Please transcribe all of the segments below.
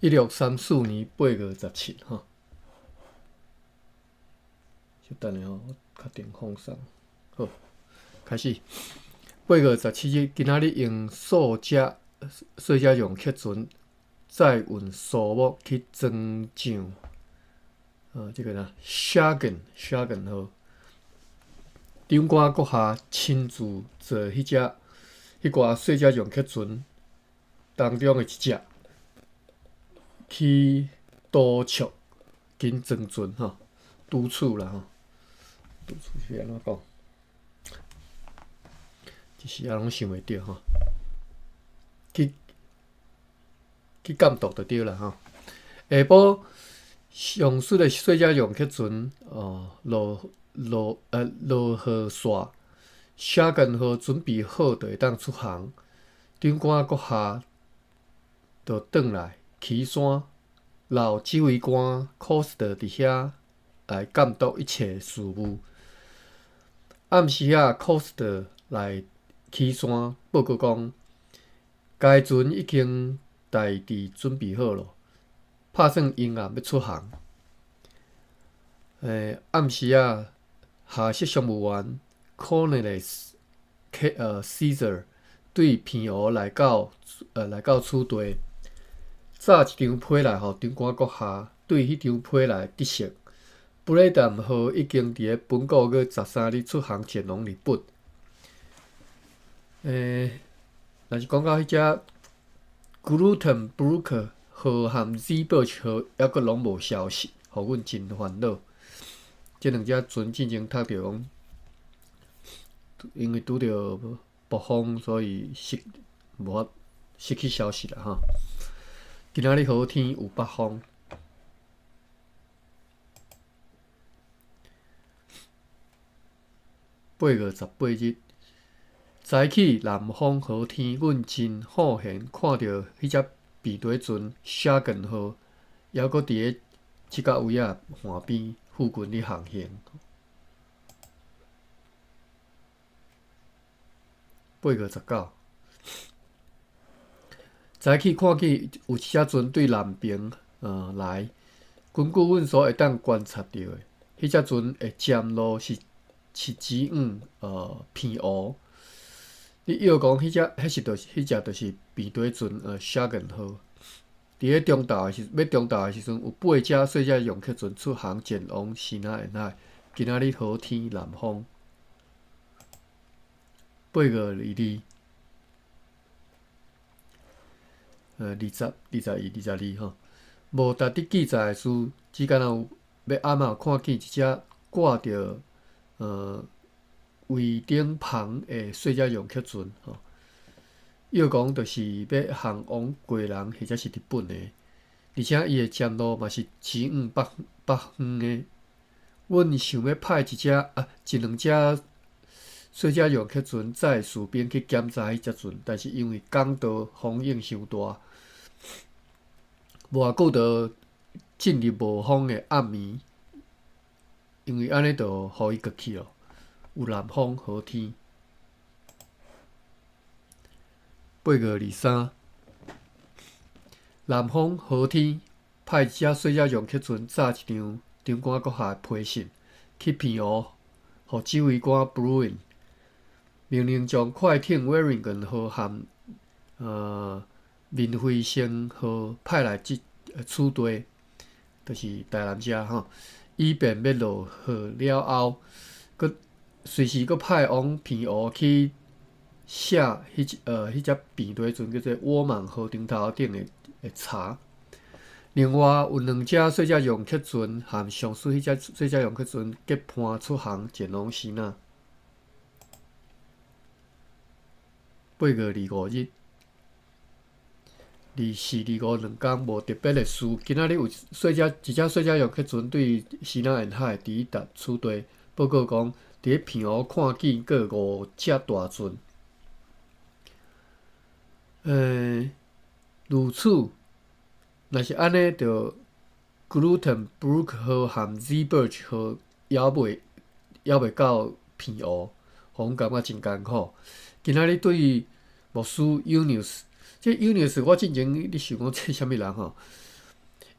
1634年8月17吼。小等下吼，我較定放鬆。好，開始。8月17日，今仔日用數隻細隻用客船載運蘇木去裝上，這個啥？沙根號。長官閣下親自坐彼隻彼寡細隻用客船當中的一隻去督促緊裝船吼，督促啦吼，督促是按怎講？一時仔攏想袂著吼，去監督就對啦吼。下晡上述的細隻用客船哦，落雨煞，沙根號準備好就會當出航。長官閣下就轉來岐山，留指揮官科斯特佇遐來監督一切事務。暗時仔，科斯特來岐山報告講，該船已經大致準備好囉，拍算陰暗欲出航。暗時仔，下屬商務員 Cornelius Caesar 對澎湖來到此地，紮一張批來予長官閣下，對彼張批來得悉，布雷淡號已經佇咧本個月13日出航前往日本。若是講到彼隻 Glutton 號和 Zeeburg 號，猶閣攏無消息，予阮真煩惱。這兩隻船進前讀著講，因為拄著暴風，所以無法失去消息啦吼。今仔日好天有北風。8月18日，早起南風好天，阮真好閒看著彼隻平底船沙根號，猶閣佇咧這角位仔岸邊附近咧航行。8月19，早起看見有一隻船對南邊來，根據阮所會當觀察著的，彼隻船的針路是指向澎湖。你臆講彼隻就是平底船沙根號。佇咧中晝的時，欲中晝的時陣，有八隻細隻用客船出航前往西南沿海。今仔日好天南風。8月22，20、21、22吼，無值得記載的事，只敢若有欲暗仔有看見一隻掛著桅頂帆的細隻用客船吼，臆講就是欲航往基隆或者是日本的，而且伊的針路嘛是指向北方的。阮想欲派一隻啊一兩隻細隻用客船載士兵去檢查彼隻船，但是因為港道風湧傷大，無偌久就進入無風的暗暝，因為按呢就予伊過去囉。有南風好天。8月23，南風好天，派一隻細隻用客船載一張長官閣下的批信去澎湖，予指揮官 Bruin 命令將快艇威靈頓號和閔輝星號派來這此地，就是台南遮吼，以便欲落雨了後，閣隨時閣派往澎湖去卸彼隻平底船叫做沃曼號頂頭頂的柴。另外有兩隻細隻用客船和上述彼隻細隻用客船結伴出航前往支那。8月25日，24、25兩工無特別的事。今仔日有細隻一隻細隻用客船對西南沿海抵達此地，報告講，佇咧澎湖看見閣五隻大船。如此，若是按呢，就 Glutton 號和 Zeeburg 號猶未到澎湖，予阮感覺真艱苦。今仔日對牧師 Unius，這 Unius 我進前咧想講這啥物人吼？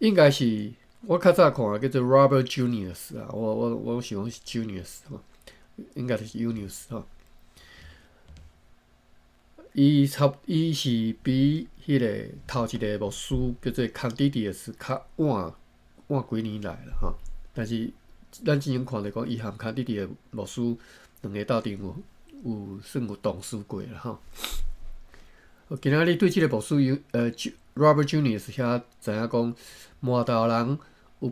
應該是我較早看叫做 Robert Junius 啊，我想講是 Junius 吼，應該就是 Junius 吼。伊是比彼個頭一個牧師叫做 Candidius 較晚幾年來啦吼。但是咱之前看著講，伊和 Candidius 牧師兩个鬥陣有算有同事過啦吼。今仔日對這個牧師有Robert Junius 遐知影講，麻豆人有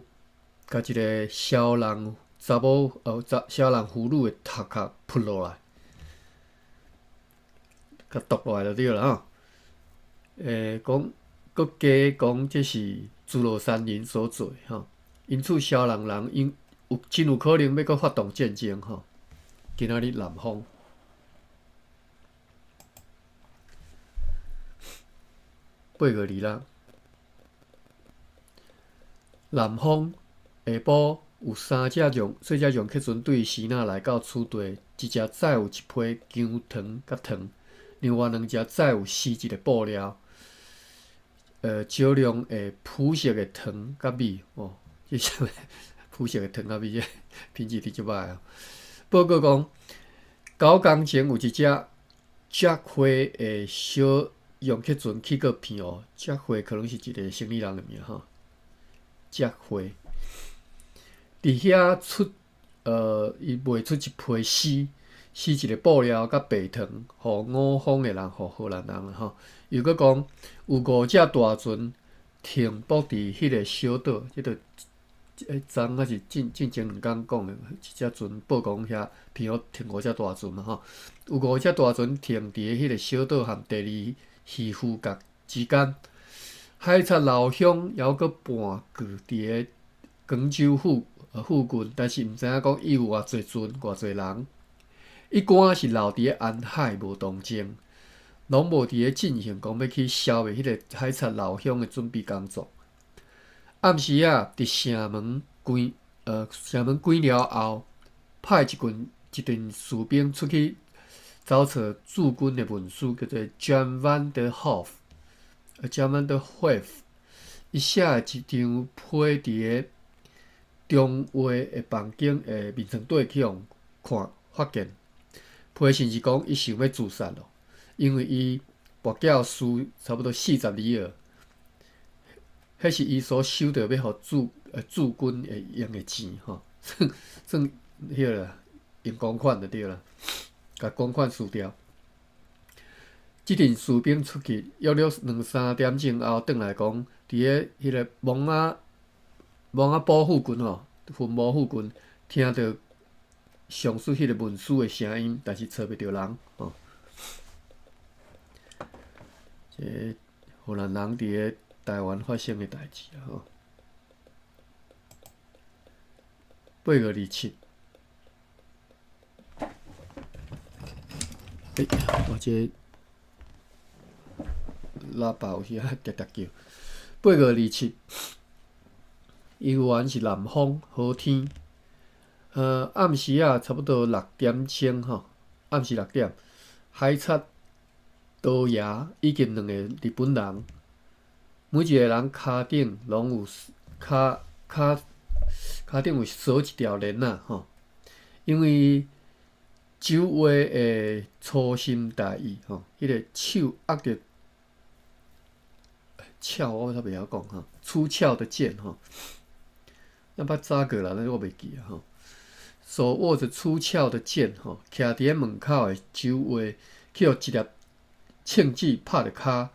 共一個痟人查某查痟人婦女的頭殼噗落來，共剁落來就對啦吼。講閣加講，這是諸羅山人所做吼，因此痟人人𪜶有真有可能欲閣發動戰爭吼。今仔日南方8月26，南方下晡有三隻象細隻象客船對支那來到此地，一隻載有一批薑糖佮糖，另外兩隻載有絲質的布料，少量的樸色的糖佮米哦，這啥物樸色的糖佮米，這品質佇足歹哦。報告講，9工前有一隻遮灰的小楊克船去過澎湖，遮灰可能是一個生意人的名吼。遮灰佇遐出，伊賣出一批絲，絲一個布料佮白糖，予五方的人，予荷蘭人吼。又閣講有五隻大船停泊佇彼個小島，這個昨昏還是進前兩工講的，一隻船報講遐澎湖停五隻大船嘛吼。有五隻大船停佇彼個小島和第二漁夫角之間，海賊老鄉猶閣盤踞佇个廣州附近，但是毋知影講伊有偌濟船，偌濟人。一竿是留佇个沿海無動靜，攏無佇咧進行講欲去消滅彼个海賊老鄉的準備工作。暗時仔，佇城門關了後，派一群士兵出去走揣駐軍的文書，叫做 Jan van der Hoef，Jan van der Hoef，伊寫的一張批佇个中華的房間的眠床底去予看發現，批信是講伊想欲自殺囉，因為伊跋筊輸差不多40里爾，彼是伊所收著欲予駐軍會用的錢吼，算算彼个啦，用公款就對啦，共公款輸掉。這陣士兵出去，約略兩三點鐘後，轉來講，佇个彼个芒仔堡附近吼，墳墓附近，聽著上述彼個文書的聲音，但是揣袂著人吼。這荷蘭人佇个台灣發生的代誌啊吼。8月27，欸，我這喇叭有時仔直直叫。8月27，猶原是南方好天。暗時仔差不多六點鐘吼，暗時六點，海賊多爺以及兩個日本人，每一個人跤頂攏有跤頂有鎖一條鏈仔吼，因為守衛的粗心大意吼，彼個手握著鞘，我較袂曉講吼，出鞘的劍吼，咱捌查過啦，但是我袂記啊吼。手握著出鞘的劍吼，徛佇咧門口的守衛去予一粒銃子拍著跤。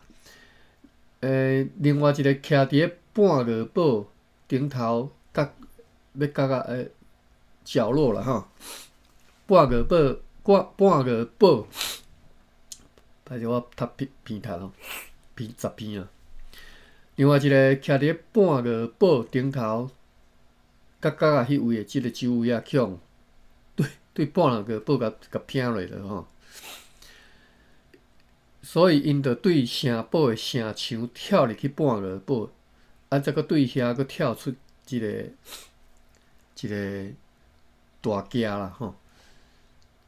另外一個徛佇咧半月堡頂頭角欲角仔角落啦吼，半月堡，歹勢我讀偏讀吼，偏雜篇啊。另外一個徛佇咧半月堡頂頭角角仔彼位的這個守衛仔，去予對半月堡共劈落了吼。所以𪜶就對城堡的城牆跳入去半月堡，啊，再閣對遐閣跳出一個大崎啦吼，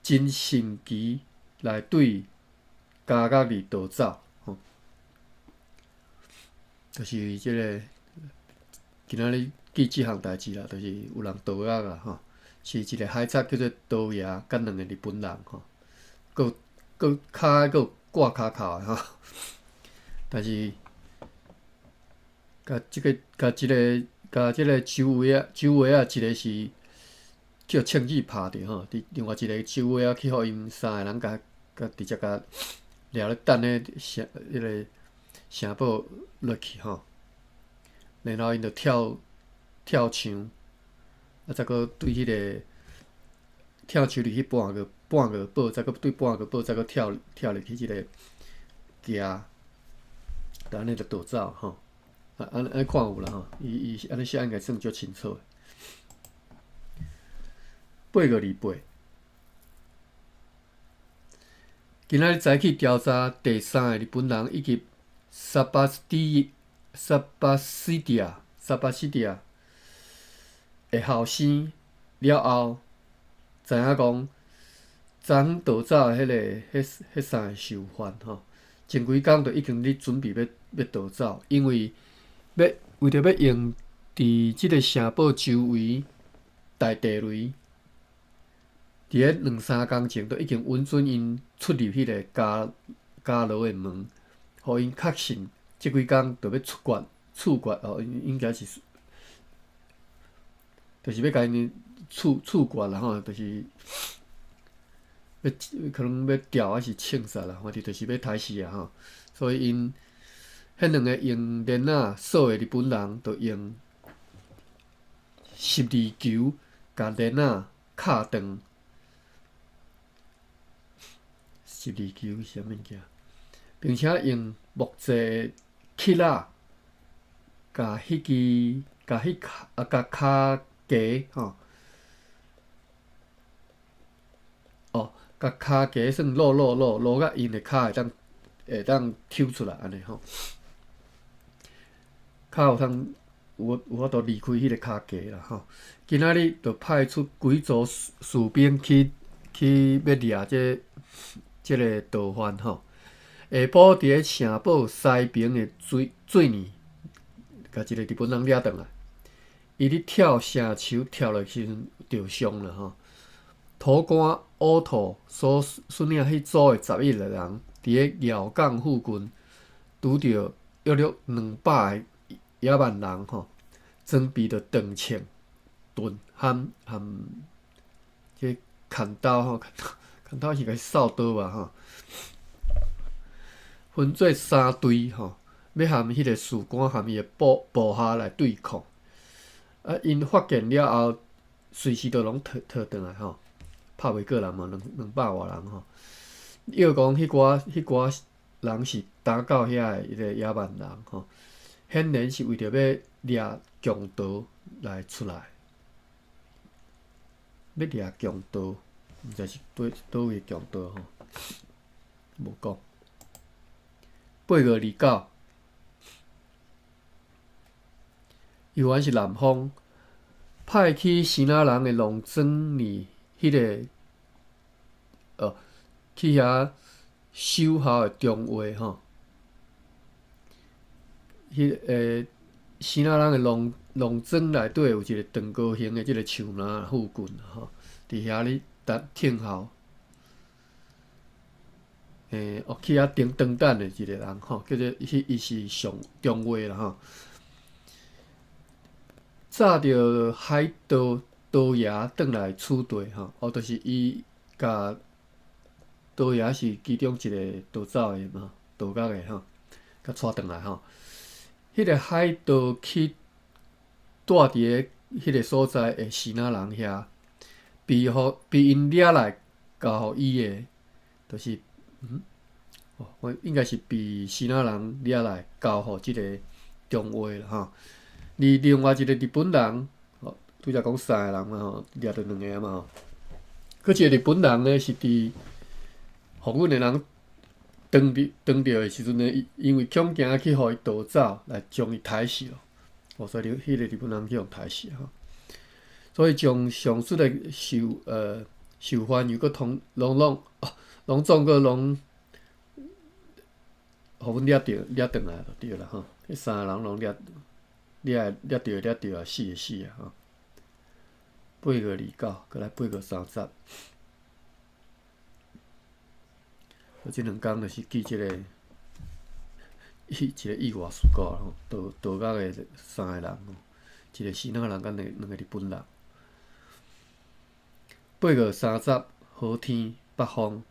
真神奇來對監獄裡逃走吼，就是這個今仔日記這項代誌啦，就是有人盜賊啦吼，是一個海賊叫做刀爺，佮兩個日本人吼，閣閣跤閣有掛跤釦的吼，但是共這個共這個共這個手尾仔手尾仔一個是叫銃子拍著吼，佇另外一個手尾仔去予𪜶三個人共共直接共掠咧等咧城彼個城堡落去吼，然後𪜶就跳跳牆，啊，再閣對彼個跳牆入去半個半個堡，再閣對半個堡，再閣跳跳入去這個徛，就按呢就逃走吼。啊，按按呢看有啦吼，伊伊按呢寫應該算足清楚的。8月28，今仔日早起調查第三个日本人以及薩巴斯蒂薩巴斯蒂亞薩巴斯蒂亞的後生了後，知影講昨昏逃走的彼个彼彼三个囚犯吼，前幾工就已經咧準備欲欲逃走，因為欲為著欲用佇這个城堡周圍大地雷，佇咧兩三工前，就已經允准𪜶出入彼个監監牢的門，予𪜶確信這幾工就欲出決處決哦，應該是就是欲共𪜶處處決啦吼，就是欲可能欲吊還是槍殺啦，反正就是欲刣死啊吼。所以𪜶彼兩個用鏈仔鎖的日本人，就用十字球共鏈仔敲斷。十字球是啥物件？並且用木製欹仔，共彼支、共彼跤啊，共跤架吼，哦，共跤架算滷滷滷滷甲𪜶的跤會當會當抽出來按呢吼，較有通有有法度離開彼個跤架啦吼。今仔日就派出幾組士士兵去去欲掠這這个盜犯吼。下晡佇咧城堡西爿的水水湳，共一个日本人掠轉來。伊咧跳城牆跳落去時陣著傷啦吼。土官烏兔所率領彼組的11個人，佇咧寮港附近拄著約略200個野蠻人吼，裝備著長槍、盾含含這砍刀吼，砍刀是個掃刀吧吼。分做三隊吼，欲含彼个士官含伊的部部下來對抗。啊，𪜶發現了後，隨時都攏退退轉來吼，拍袂過人嘛，兩兩百外人吼。臆講彼寡彼寡人是擔到遐的彼个野蠻人吼，顯然是為著欲掠強盜來出來，欲掠強盜，毋知是佗佗位強盜吼，無講。8月29，猶原是南方派去支那人的農莊裡，彼个哦，去遐守候的中尉吼，彼个支那人的農農莊內底有一个長高型的這个樹林附近吼，佇遐咧等聽候。欸，哦，去遐頂當等的一个人吼，叫做彼伊是上中尉啦吼。早著海盜刀爺轉來取地吼，哦，就是伊共刀爺是其中一个逃走的嘛，盜賊的吼，共帶轉來吼。彼个海盜去蹛佇咧彼个所在的支那人遐，被予被𪜶掠來交予伊的，就是。嗯，哦，我應該是被支那人掠來交予這个中尉啦吼。而另外一个日本人，哦，拄才講三个人嘛吼，掠著兩个嘛吼。閣一个日本人呢，是佇予阮的人當佇當著的時陣呢，因為恐驚去予伊逃走，來將伊刣死咯。哦，所以彼个日本人去予刣死吼。所以將上述的受受犯又閣通攏攏哦。攏總閣攏，予阮掠著掠轉來就對啦吼，彼三个人攏掠。你愛掠著掠著啊，死就死啊吼。8月29，閣來8月30。這兩工就是記這個一個意外事故吼，島島角的三個人吼，一個支那人佮兩個日本人。8月30，好天北風。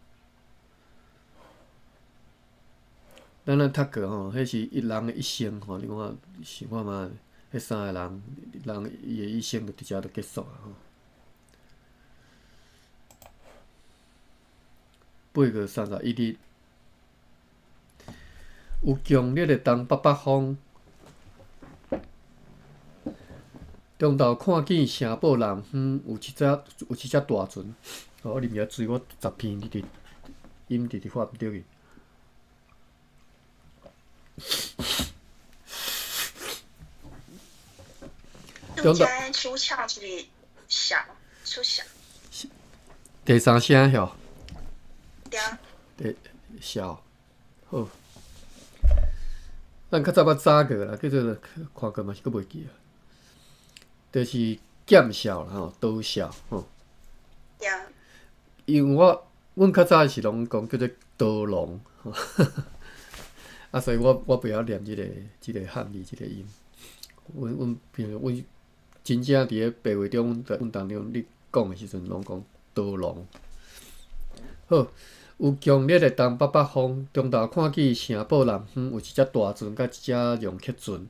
咱咧讀過吼，彼是一人的一生吼，你看想看覓？彼三個人，人伊的一生就佇遮就結束啊吼。8月31日，有強烈的東北北風，中晝看見城堡南方有一隻大船。哦，你毋曉追我十篇，你佇音直直發毋著去。中間出鞘是笑出鞘。第三聲曉。對。第笑，好。咱較早捌查過啦，叫做看過嘛是閣袂記啊。就是劍笑啦吼，刀笑吼。對。因為我阮較早是攏講叫做刀郎，啊，所以我袂曉念這個漢字這個音。阮平常阮真正佇咧白話中，阮當中咧講的時陣，攏講刀郎。好，有強烈的東北北風，中晝看見城堡南方有一隻大船佮一隻龍客船，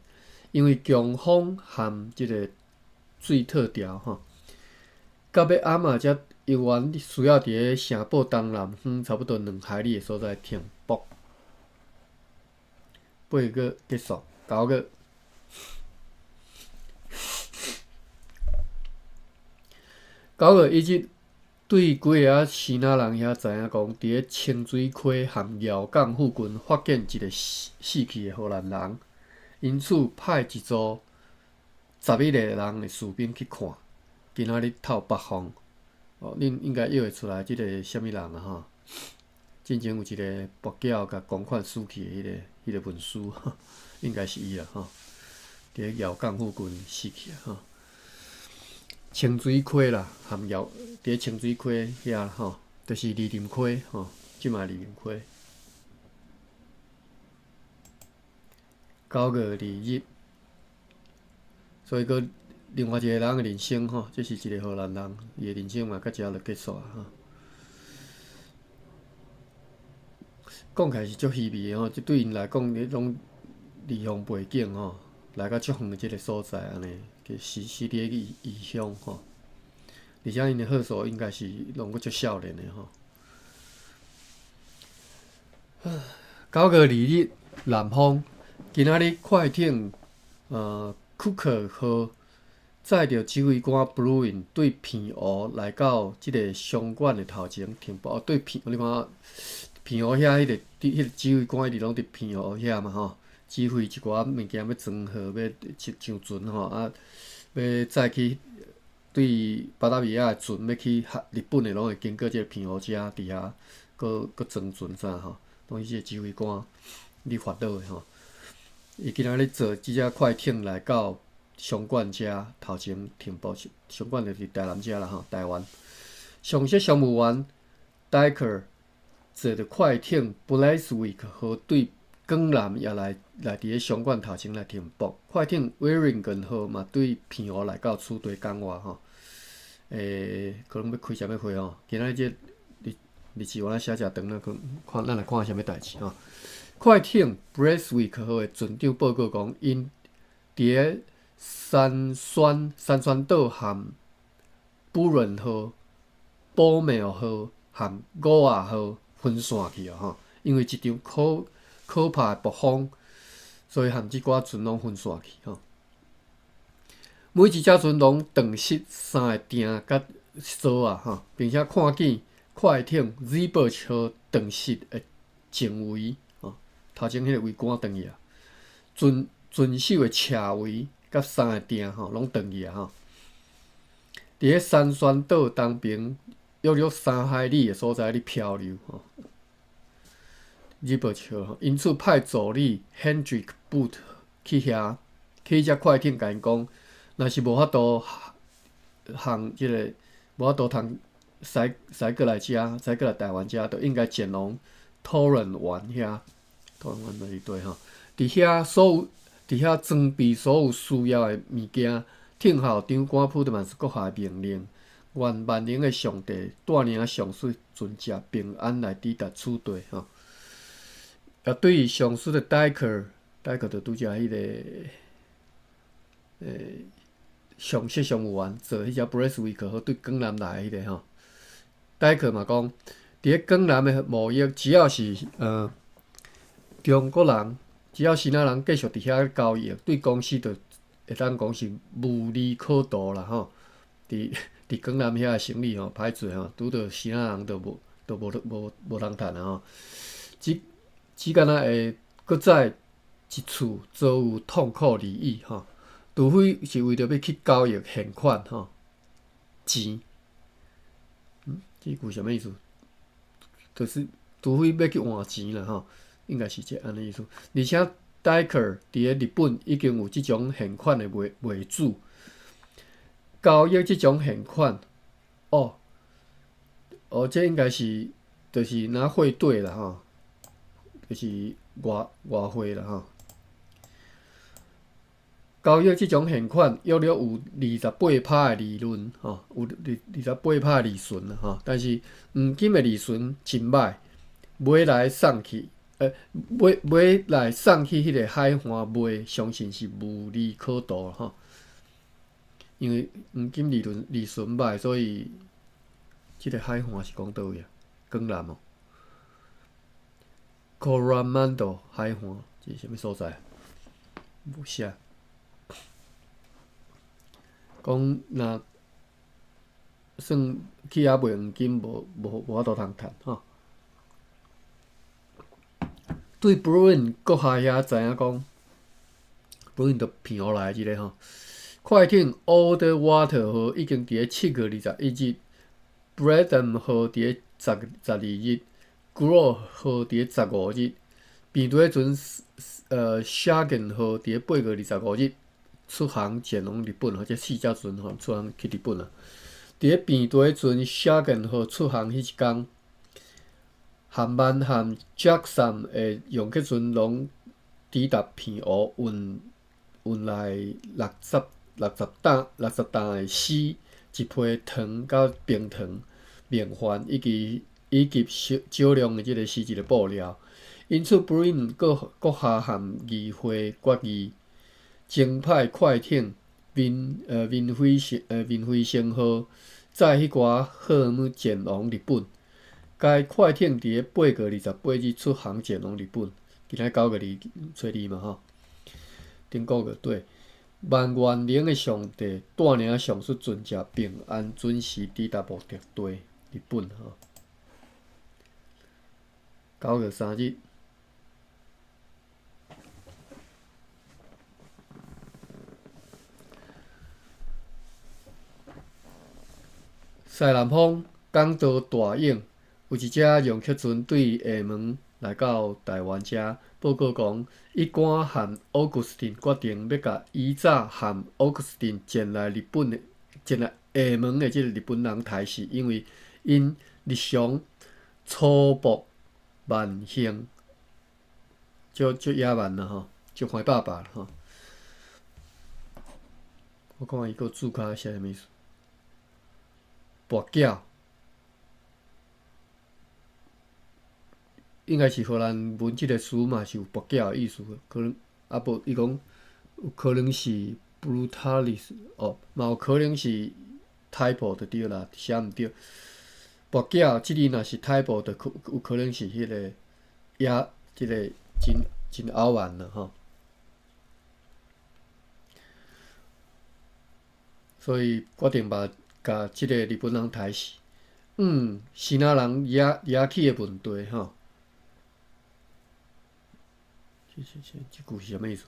因為強風和這個水退潮吼，到尾暗仔才猶原需要佇咧城堡東南方差不多2海里的所在停泊。8月結束，9月。9月1日，對幾个仔支那人遐知影講，佇咧清水溪和寮港附近發現一個死去的荷蘭人，因此派一組11個人的士兵去看。今仔日透北風，哦，恁應該約會出來這個啥物人啊？吼，進前有一個跋筊共公款死去的彼個文書，應該是伊啦，吼。佇咧寮港附近死去啊，吼。清水溪啦，含寮佇咧清水溪遐吼，就是二林溪吼，這馬二林溪。9月2日，所以閣另外一個人的人生吼，這是一個荷蘭人，伊的人生嘛，到遮就結束啊。講起來是足稀微的吼，這對𪜶來講，彼種離鄉背井吼，來到足遠的這個所在按呢，死死佇咧異鄉吼，而且𪜶的歲數應該是攏閣足少年的吼。9月2日，南風，今仔日快艇庫克號載著指揮官布魯因對澎湖來到這個商館的頭前停泊。對澎，你看澎湖遐彼個指揮官一直攏佇澎湖遐嘛吼，指揮一寡物件欲裝貨，欲上船吼，啊，欲載去對巴達維亞的船欲去日本的，攏會經過這個澎湖遮，佇遐閣閣裝船啥吼，攏是這個指揮官咧發落的吼。伊今仔日坐這隻快艇來到商館遮頭前停泊，商館就是台南遮啦吼，台灣。上席商務員戴克坐著快艇布萊斯維克號對江南也來佇咧商館頭前來停泊。快艇威靈頓號嘛對澎湖來到此地港外吼。可能欲開啥物會吼？今仔日這日日子我寫誠長，咱看咱來看啥物代誌吼。快艇布萊斯維克號的船長報告講，𪜶佇咧山宣島和布倫號、寶妙號和五亞號分散去啊！吼，因為一場可怕的暴風，所以和這寡船攏分散去吼。每一隻船攏斷失三个碇佮索仔吼，並且看見快艇 Zeeburg 號斷失的前桅吼，頭前彼個桅杆斷去啊，船首的斜桅佮三个碇吼，攏斷去啊！吼，佇咧山宣島東邊約略3海里的所在咧漂流吼。Zeeburg 號，因此派助理 Hendrik Boot 去遐去彼隻快艇共𪜶講，若是無法度行這个無法度通駛駛過來遮，駛過來台灣遮，就應該前往桃園灣遐，桃園灣佇佗吼，佇遐所有佇遐裝備所有需要的物件，聽候長官普特曼斯閣下的命令。願萬能的上帝帶領上述船隻平安來抵達此地吼。啊，對上述的戴克，戴克就拄才彼个，上述商務員坐彼隻布雷斯維克號對江南來彼个吼。戴克嘛講，佇咧江南的貿易，只要是中國人，只要支那人繼續佇遐交易，對公司就會當講是無利可圖啦吼。佇江南遐的生意吼，歹做吼，拄著支那人就無，就無無無通趁啊吼。只敢若會閣再一次遭遇痛苦而已吼，除非是為著欲去交易現款吼，錢。這句啥物意思？就是除非欲去換錢啦吼，應該是這按呢意思。而且戴克佇咧日本已經有這種現款的賣主，交易這種現款，哦，哦，這應該是就是拿匯兌啦吼，就是外匯啦吼。交易這種現款約略有28%的利潤吼，有28%的利潤啦吼。但是黃金的利潤真歹，買來送去，買來送去彼个海岸賣，相信是無利可圖吼。因為黃金利潤歹，所以這个海岸是講佗位啊？江南哦，Coromandel 海岸，這是啥物所在？無寫。講若算去遐賣黃金，無法度通趁吼。對 Bruin 閣下遐知影講，Bruin 就澎湖來的這个吼。快艇 Old Water 號已經佇咧7月21日，Bradham 號佇咧12日，Grow 號佇咧15日，病毒彼陣Shagan 號佇咧8月25日出航前往日本，這四隻船吼出航去日本啊。佇咧病毒彼陣 Shagan 號出航彼一工，韓曼和 Jackson 的楊克船攏抵達澎湖，運來60擔的絲，一批糖佮冰糖、麵飯，以及少量的這个絲質的布料。因此，Bruin 閣下和議會決議，增派快艇民輝星號載彼寡貨物前往日本。該快艇佇咧8月28日出航前往日本。今仔9月2，初二嘛吼，頂個月底。萬願能的上帝帶領上述船隻平安準時抵達目的地日本吼。9月3日，西南風港道大勇有一隻楊克船對廈門來到台灣遮，報告講，伊趕和奧古斯丁決定欲共以早和奧古斯丁前來日本的、前來廈門的這个日本人刣死，因為𪜶日常粗暴蠻橫，足足野蠻啦吼，足壞爸爸吼。我看伊閣註腳寫啥物意思？跋筊。應該是荷蘭文這个詞嘛是有跋筊的意思，可能啊無伊講有可能是 brutalis 哦，嘛有可能是 typo 就對啦，寫毋對。跋筊這字若是 typo 就可有可能是彼个也這个真傲慢啦吼。所以決定把共這個日本人刣死。支那人惹起的問題吼。這句是啥物意思？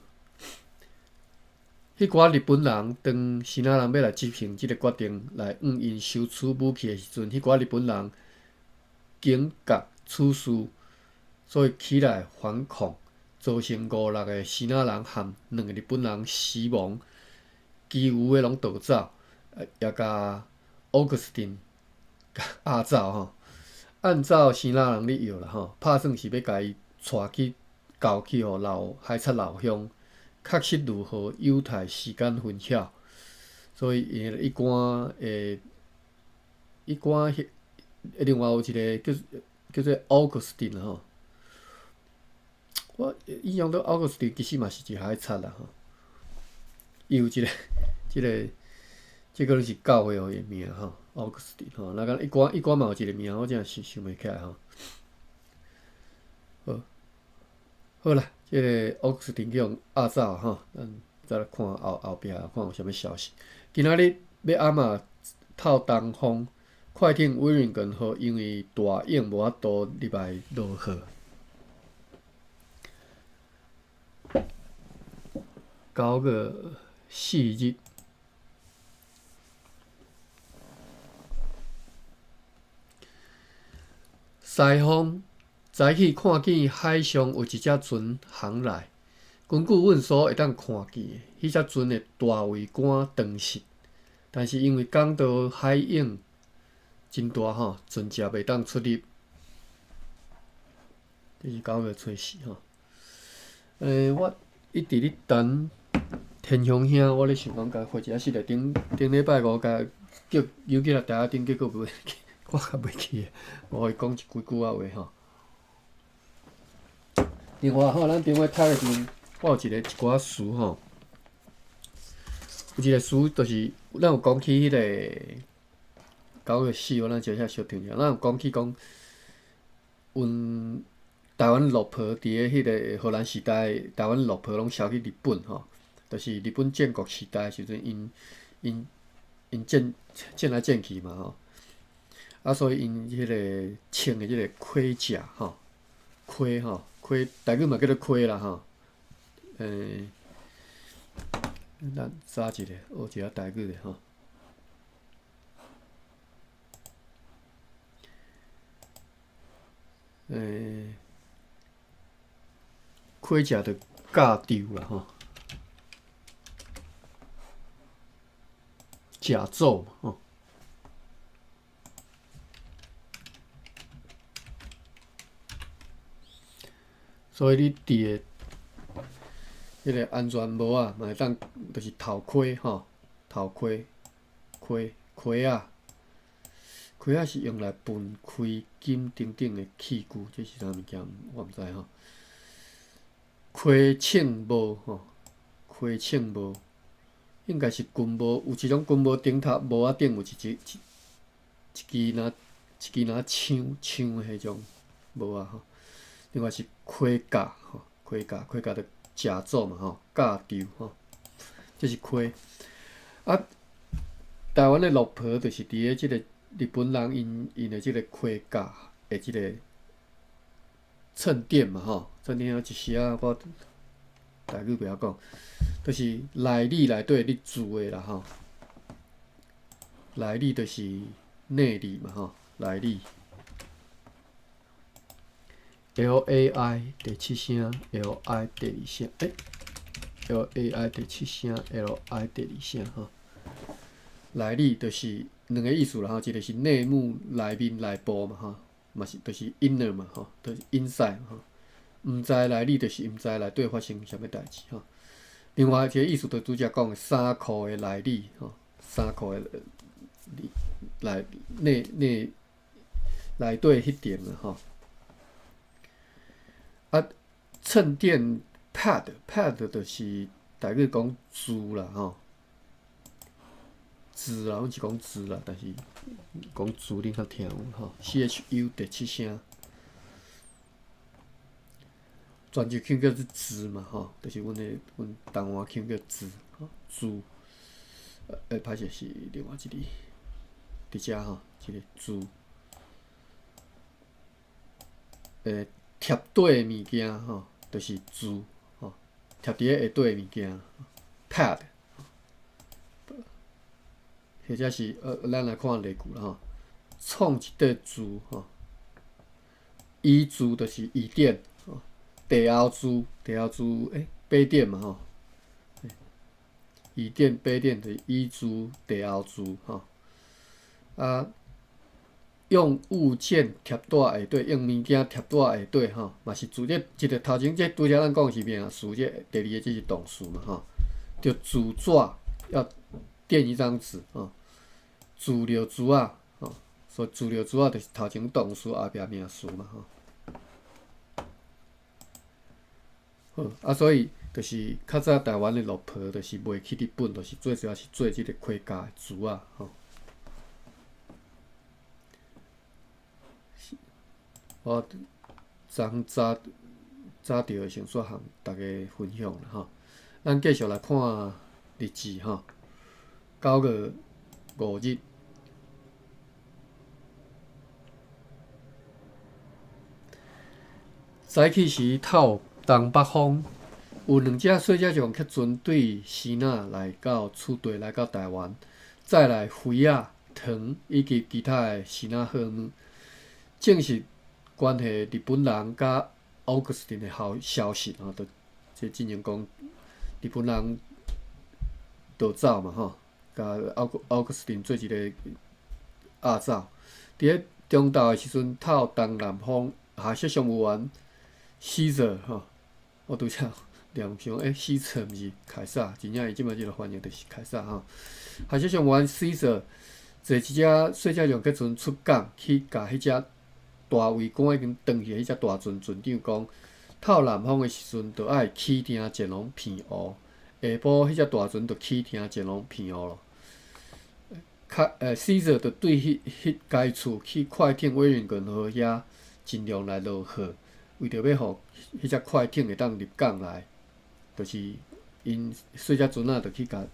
彼寡日本人當支那人欲來執行這个決定，來向𪜶收取武器的時陣，彼寡日本人警覺此事，所以起來反抗，造成五六个支那人和兩个日本人死亡，其餘的攏逃走，也共奧古斯丁押走吼。按照支那人咧臆啦吼，拍算是欲共伊帶去交去予老海賊老鄉，確實如何有待時間分曉。所以伊一般會一般另外有一个叫做奧古斯丁吼。我印象中奧古斯丁其實嘛是一个海賊啦吼。伊有一个這个這可能是教會予伊的名吼，奧古斯丁吼。那個一般一般嘛有一個名，我真是想袂起來吼。好，好啦，這个奧古斯丁去予押走吼，咱再來看後後壁看有啥物消息。今仔日欲暗仔透東風，快艇威靈頓號因為大湧無法度入來落雨。9月4日，西方早起看見海上有一隻船航來，根據阮所會當看見的，彼隻船的大桅杆長實，但是因為港道海湧真大吼，船隻袂當出入。這是9月初四吼。我一直咧等天雄兄，我咧想講共回一下室內頂頂禮拜五共叫揪起來台仔頂，結果袂去，我較袂去，我予伊講一幾句仔話吼。另外吼，咱電話讀的時陣，我有一個一寡詞吼，有一個詞就是咱有講起彼个9月4號，咱小小停一下，咱有講起講，阮台灣陸婆佇咧彼个荷蘭時代，台灣陸婆攏銷去日本吼，就是日本建國時代時陣，𪜶𪜶𪜶戰戰來戰去嘛吼，啊，所以𪜶彼个穿的這个盔甲吼，盔吼，盔，台語嘛叫做盔啦吼，咱查一下，學一下台語的吼。盔甲就甲胄啦吼，甲胄嘛吼。所以你戴的彼个安全帽仔，嘛會當就是頭盔吼，頭盔，盔盔仔，盔仔是用來分開金等等的器具，這是啥物件？我毋知吼。盔銃帽吼，盔銃帽應該是軍帽，有一種軍帽頂頭帽仔頂有一支一一支若一支若槍槍的彼種帽仔吼。另外是盔甲吼，盔甲盔甲就甲胄嘛吼，甲胄吼，這是盔。啊，台灣的陸婆就是佇咧這个日本人𪜶𪜶的這个盔甲的這个襯墊嘛吼，襯墊啊一時仔我台語袂曉講，就是內裡內底咧住的啦吼。內裡就是內裡嘛吼，內裡。LAI 第七聲，LI 第二聲，欸，LAI 第七聲，LI 第二聲吼。內裡就是兩个意思啦吼，一个是內幕、內面、內部嘛吼，嘛是就是 inner 嘛吼，就是 inside 吼。毋知內裡就是毋知內底發生啥物代誌吼。另外一个意思就拄才講的衫褲的內裡吼，衫褲的內內內內底彼層啦吼。啊，襯墊 pad pad 就是台語講珠啦吼，珠啦，阮是講珠啦，但是講珠恁較聽有吼。CHU 第七聲，泉州腔叫做珠嘛吼，就是阮的阮東岸腔叫珠吼珠。歹勢是另外一字，佇遮吼，這个珠。貼底的物件吼，就是珠吼，貼佇咧下底的物件，pad，或者是咱來看例句啦吼，創一塊珠吼，椅珠就是椅墊吼，地後字，地後字，八點嘛吼，二點八點就是椅子地後字吼。啊，用物件貼帶下底，用物件貼帶下底吼，嘛是字這一個頭前這拄才咱講是名詞，這第二个這是動詞嘛吼。著自紙要墊一張紙吼，自料珠仔吼，所以自料珠仔就是頭前動詞，後壁名詞嘛吼。好，啊，所以就是較早台灣的落婆，就是賣去日本，就是最主要是做這个盔甲的珠仔吼。我昨昏早早著的先煞和大家分享啦吼。咱繼續來看日誌吼，9月5日，早起時透東北風，有兩隻細隻象客船對支那來到此地，來到台灣，載來魚仔、糖以及其他的支那貨物，證實關係日本人佮奧古斯丁的好消息吼，就這進前講日本人逃走嘛吼，共奧古斯丁做一個壓走。佇咧中晝的時陣，透東南風，下雪商務員死者吼，我拄才念想，死者毋是凱撒，真正伊這擺這個翻譯就是凱撒吼。下雪商務員死者坐一隻細隻象客船出港去，共彼隻大桅杆已經斷去，彼隻大船船長講，透南風的時陣，就愛啟程前往澎湖。下晡，彼隻大船就啟程前往澎湖咯。較死者就對彼該處去快艇威靈頓號遐盡量來落貨，為著欲予彼隻快艇會當入港來，就是𪜶細隻船仔就去共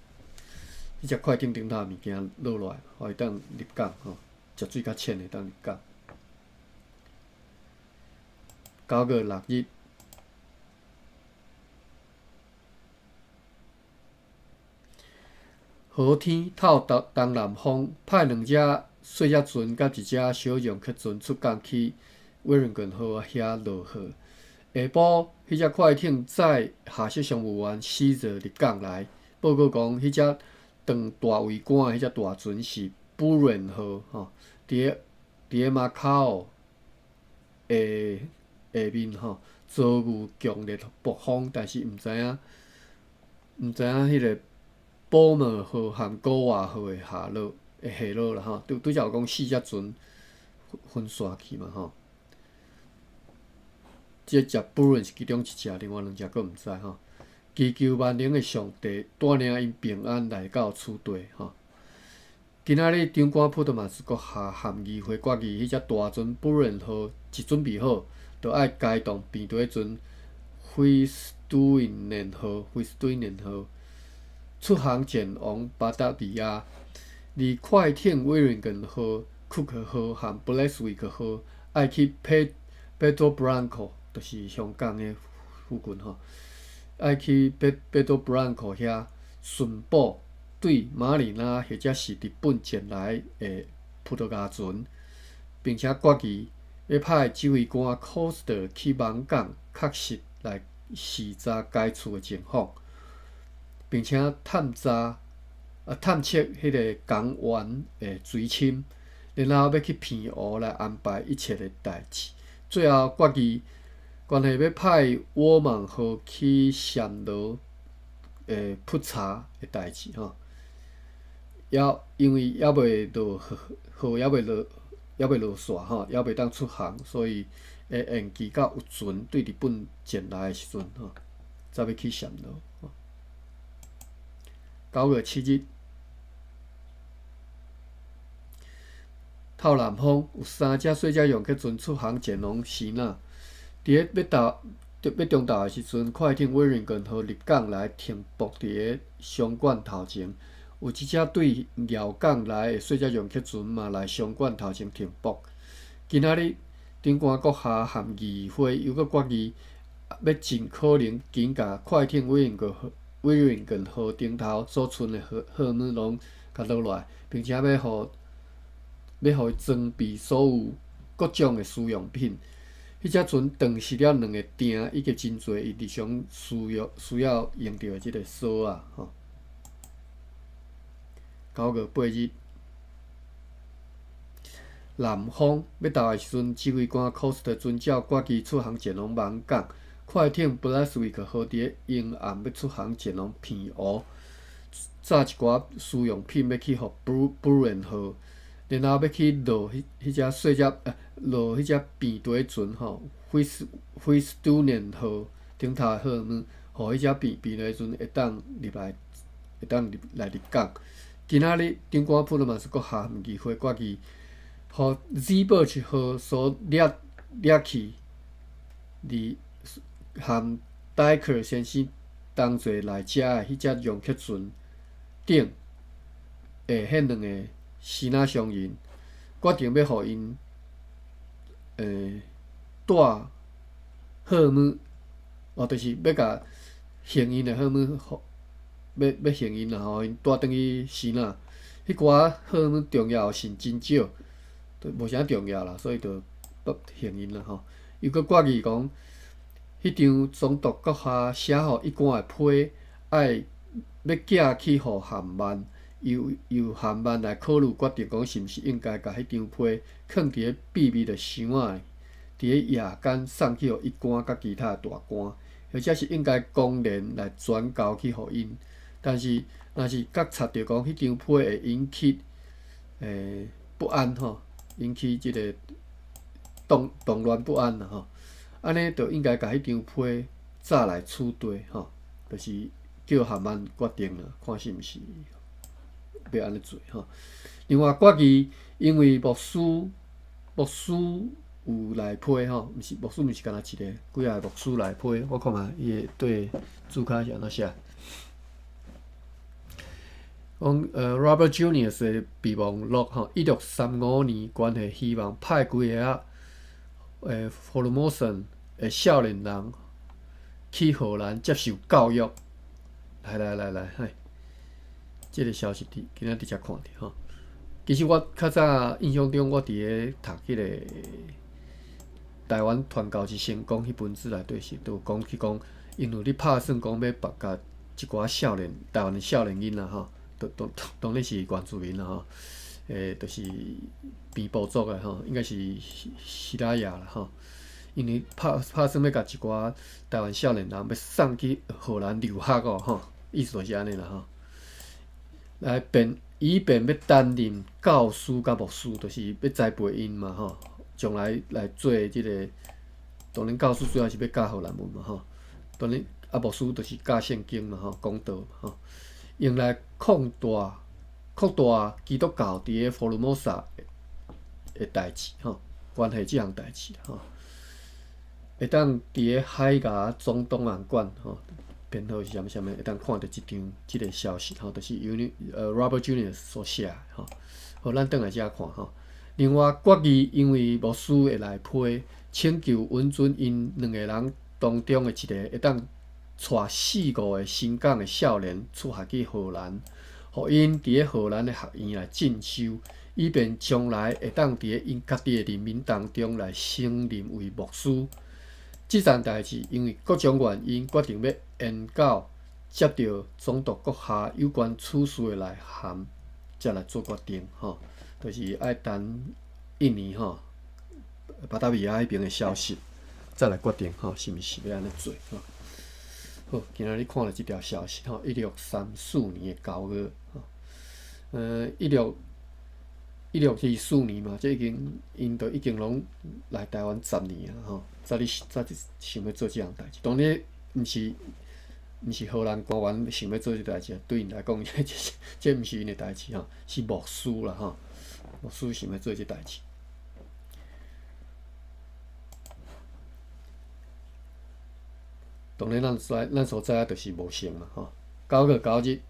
彼隻快艇頂頭物件落落來，予伊當入港吼，食水較淺會當入港。9月6日，好天透東東南風，派兩隻細隻船佮一隻小象客船出港去威靈頓號遐落貨。下晡，彼隻快艇載下雪商務員死者入港來，報告講，彼隻斷大桅杆的彼隻大船是布倫號吼，佇咧馬卡奧下下面吼遭遇強烈暴風，但是毋知影毋知影彼个寶馬號和古瓦號的下落啦吼，拄拄才有講四隻船分散去嘛吼。這隻布倫是其中一隻，另外兩隻閣毋知吼。祈求萬能的上帝帶領𪜶平安來到此地吼。今仔日長官普特馬斯閣下和議會決議，彼隻大船布倫號一準備好，就愛開動平地船菲斯都因年號，菲斯都因年號出航前往巴達維亞。而快艇威靈頓號、庫克號和布雷斯維克號愛去佩多布蘭科，就是香港的附近吼，愛去佩多布蘭科遐巡捕對馬里納或者是日本前來的葡萄牙船，並且決議欲派指揮官科斯特去網港確實來視察該處的情況，並且探測彼个港灣的水深，然後欲去澎湖來安排一切的代誌。最後決議，關係欲派沃曼號去暹羅的普查的代誌吼。猶因為猶未落雨，猶未落煞吼，猶未當出航，所以會延期到有船對日本前來的時陣吼，才欲去暹羅。9月7日，透南風有三隻細隻象客船出航前往支那。佇咧欲到欲中晝的時陣，快艇威靈頓號入港來停泊佇咧商館頭前。有一隻對寮港來的細隻象客船嘛來商館頭前停泊。今仔日長官閣下和議會又閣決議，欲盡可能緊共快艇威靈頓號頂頭所存的貨物攏共落來，並且欲予伊裝備所有各種的使用品。彼彼隻船斷失了兩个釘，以及真濟伊日常需要用著的這个索仔吼。9月8日，南方欲投的時陣，指揮官 Coster 遵照決議出航前往網港。快艇布拉斯維克號佇咧沿岸欲出航前往澎湖，載一寡私用品欲去予布倫號，然後欲去落彼彼隻細隻落彼隻平底船吼，惠斯杜年號頂頭的號碼，予彼隻平底船會當入來，會當入來入港。今仔日長官普魯曼斯閣下議會決議，予 Zeeburg 號所掠掠去，佇含戴克先生同齊來遮的彼隻楊克船頂的彼兩个支那商人，決定欲予𪜶帶號碼，哦，就是欲共還𪜶的號碼，欲還𪜶啦吼，𪜶帶轉去支那。彼寡號碼重要性真少，就無啥重要啦，所以就不還𪜶啦吼。又閣決議講，彼張總督閣下寫予一官的批，愛欲寄去予韓曼，由韓曼來考慮決定，講是毋是應該共彼張批囥佇咧秘密的箱仔，佇咧夜間送去予一官佮其他的大官，或者是應該公然來轉交去予𪜶。但是，若是覺察著講彼張批會引起不安吼，引起這个動亂不安啦吼，按呢就應該共彼張批早來處理吼，就是叫韓曼決定啦，看是毋是欲按呢做吼。另外決議，因為牧師有來批吼，毋是牧師，毋是干焦一个，幾仔个牧師來批，我看覓伊的對註腳是按怎寫。講Robert Junius 的備忘錄吼，1635年關係希望派幾个仔Formosan 的少年人去荷蘭接受教育。來來來來，嘿，這个消息佇今仔佇遮看著吼。其實我較早印象中，我佇咧讀彼个台灣傳教之成功彼本書內底是都有講去講，𪜶有咧拍算講欲別共一寡少年台灣的少年囡仔吼，當然是原住民啦吼，就是平埔族的吼，應該是西拉雅啦吼。因為拍算欲共一寡台灣少年人欲送去荷蘭留學哦吼，意思就是按呢啦吼。來便以便欲擔任教師佮牧師，就是欲栽培𪜶嘛吼，將來來做這个，當然教師主要是欲教荷蘭文嘛吼，當然啊牧師就是教聖經嘛吼，講道嘛吼，用來擴大基督教佇咧福爾摩沙的代誌吼，關係這項代誌吼，會當佇咧海牙總檔案館吼，編號是啥物啥物，會當看著這張這个消息吼，就是由Robert Junius 所寫的吼。好，咱轉來遮看吼。另外，決議因為牧師會來批，請求允准𪜶兩个人當中的一个會當帶四五个新港的少年出學去荷蘭，予𪜶佇咧荷蘭的學院來進修，以便將來會當佇咧𪜶家己的人民當中來升任為牧師。這件代誌因為各種原因，決定欲延到接著總督閣下有關此事的來函，才來做決定吼。就是愛等印尼吼，巴達維亞彼邊的消息，再來決定吼，是毋是欲按呢做吼。好，今仔日看著這條消息吼，1634年的9月，吼，1624年嘛，這已經𪜶都已經攏來台灣10年啊吼，才想欲做這項代誌。當然，毋是荷蘭官員想欲做這代誌，對𪜶來講，這毋是𪜶的代誌吼，是牧師啦吼，牧師想欲做這代誌。當然，咱所知影就是無成嘛吼。9月9日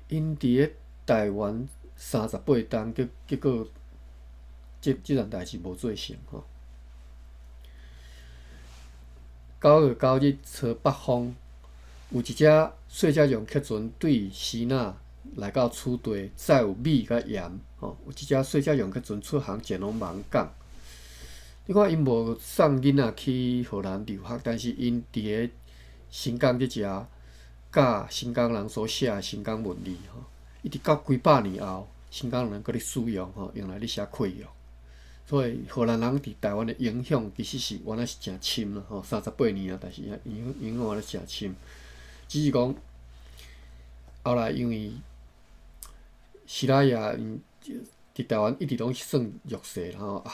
，𪜶佇咧台灣38冬，結果這件代誌無做成吼。9月9日，初北方有一隻細隻楊克船對支那來到此地，載有米佮鹽吼。有一隻細隻楊克船出航前往網港。你看𪜶無送囡仔去荷蘭留學，但是𪜶佇个新港這遮教新港人所寫的新港文字吼，一直到幾百年後，新港人閣咧使用吼，用來咧寫契約。所以荷蘭人佇台灣的影響其實是原來是誠深啦吼，38年啊，但是影響原來誠深。只是講後來因為西拉雅𪜶佇台灣一直攏是算弱勢啦吼，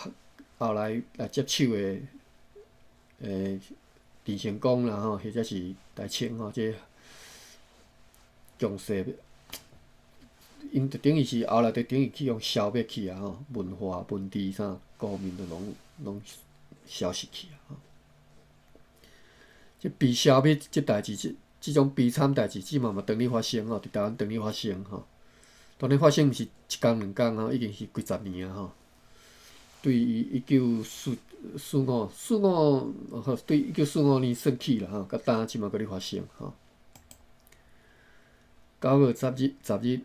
後來來接手的鄭成功啦吼，或者是大清吼，這強勢，𪜶就等於是後來就等於去予消滅去啊吼，文化、文字啥各方面都攏消失去啊吼。這被消滅這代誌，這種悲慘代誌，這馬嘛當咧發生吼，佇台灣當咧發生吼。當咧發生毋是一工兩工吼，已經是幾十年啊吼。對194545，對1945年算起啦吼，到今這馬閣咧發生吼。9月10日，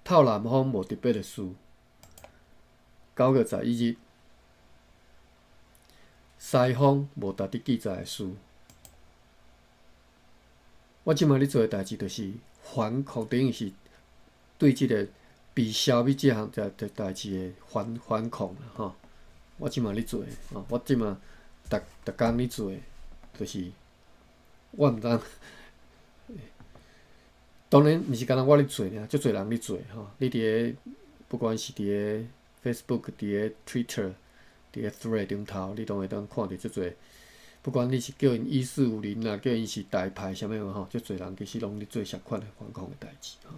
透南風無特別的事。9月11日，西方無值得記載的事。我這馬咧做的代誌，就是反抗，等於是對這個被消滅這項代誌的反抗啦吼。我這馬咧做的，吼，我這馬逐逐工咧做的，就是我毋知。當然，毋是干焦我咧做爾，足濟人咧做吼。你佇个不管是佇个 Facebook、佇个 Twitter、佇个 Thread 頂頭，你攏會當看著足濟。不管你是叫𪜶1450啦，叫𪜶是台派啥物吼，足濟人其實攏咧做相款的反抗的代誌吼。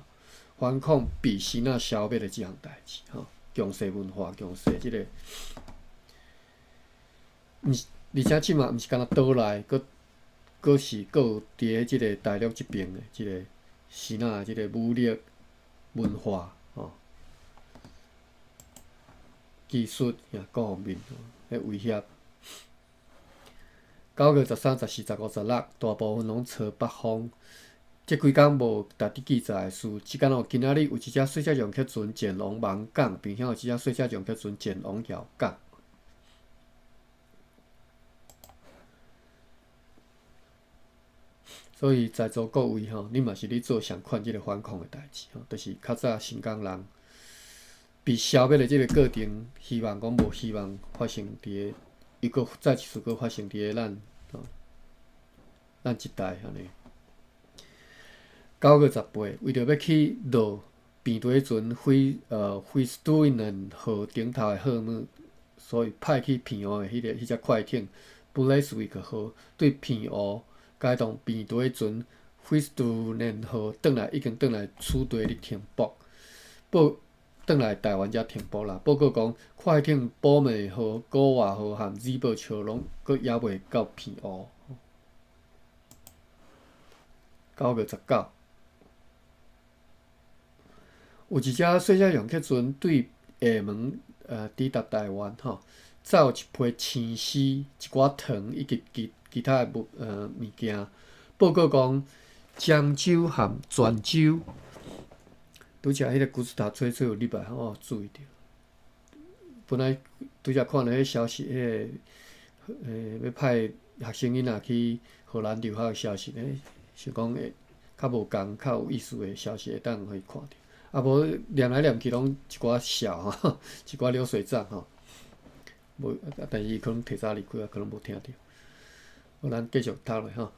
反抗被支那消滅的這項代誌吼，強勢文化、強勢這個，毋是，而且這馬毋是干焦島內，閣是閣有佇个這個大陸這邊的這個支那的這個武力文化吼、技術各方面的威脅。9月13、14、15、16，大部分攏朝北方。這幾工無值得記載的事，只敢若今仔日有一隻細隻浪客船前往網港，並且有一隻細隻浪客船前往僑港。所以在座各位吼，你嘛是咧做相款這個反抗的代誌吼，就是較早新港人被消滅的這個過程，希望講無希望發生佇个，伊閣再一次閣發生佇個咱吼，咱這代按呢。9月18，為著欲去落平地船菲斯杜能號頂頭的號碼，所以派去澎湖的彼個彼隻快艇布雷斯維克號對澎湖該棟平地船菲斯杜能號轉來，已經轉來此地咧停泊，報轉來台灣遮停泊啦。報告講，快艇寶美號、古瓦號和紫寶笑攏閣猶未到澎湖。9月19。有一隻細隻浪客船對廈門抵達台灣吼，載有一批青絲、一寡糖以及其他的物件。報告講，漳州和泉州，拄才彼個古斯塔吹吹有入來，我有注意著。本來拄才看著彼消息，彼個欲派學生囡仔去荷蘭留學的消息，想講會較無仝、較有意思的消息會當予伊看著。啊無念來念去攏一寡笑吼，一寡流水帳吼。無，但是伊可能提早離開啊，可能無聽著。好，咱繼續讀落吼。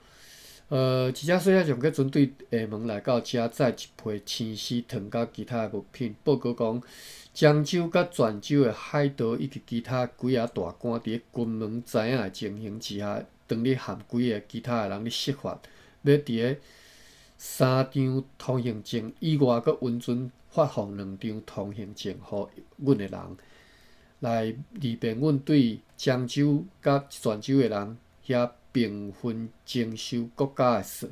一隻細仔上客船對廈門來到遮，載一批青絲糖佮其他的物品。報告講，漳州佮泉州的海盜以及其他幾仔大官，佇咧軍門知影的情形之下，當咧和幾个其他的人咧設法，欲佇咧三張通行證以外，閣允准發放兩張通行證予阮的人，來利便阮對漳州佮泉州的人遐平分徵收國家的稅。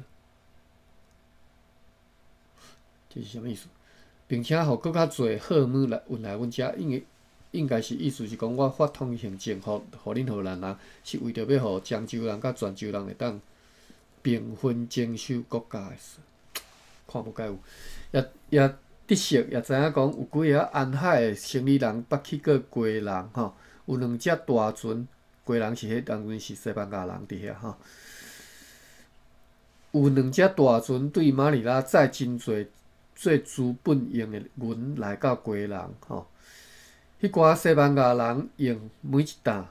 這是啥物意思？並且予閣較濟貨物來運來阮遮，應該是意思是講，我發通行證予恁荷蘭人，是為著欲予漳州人佮泉州人會當平分徵收國家的稅，看無該有，也也得悉也知影講，有幾个安海的生理人捌去過基隆吼，有兩隻大船，基隆是彼當陣是西班牙人佇遐吼。有兩隻大船對馬尼拉載真濟做資本用的銀來到基隆吼。彼寡西班牙人用每一擔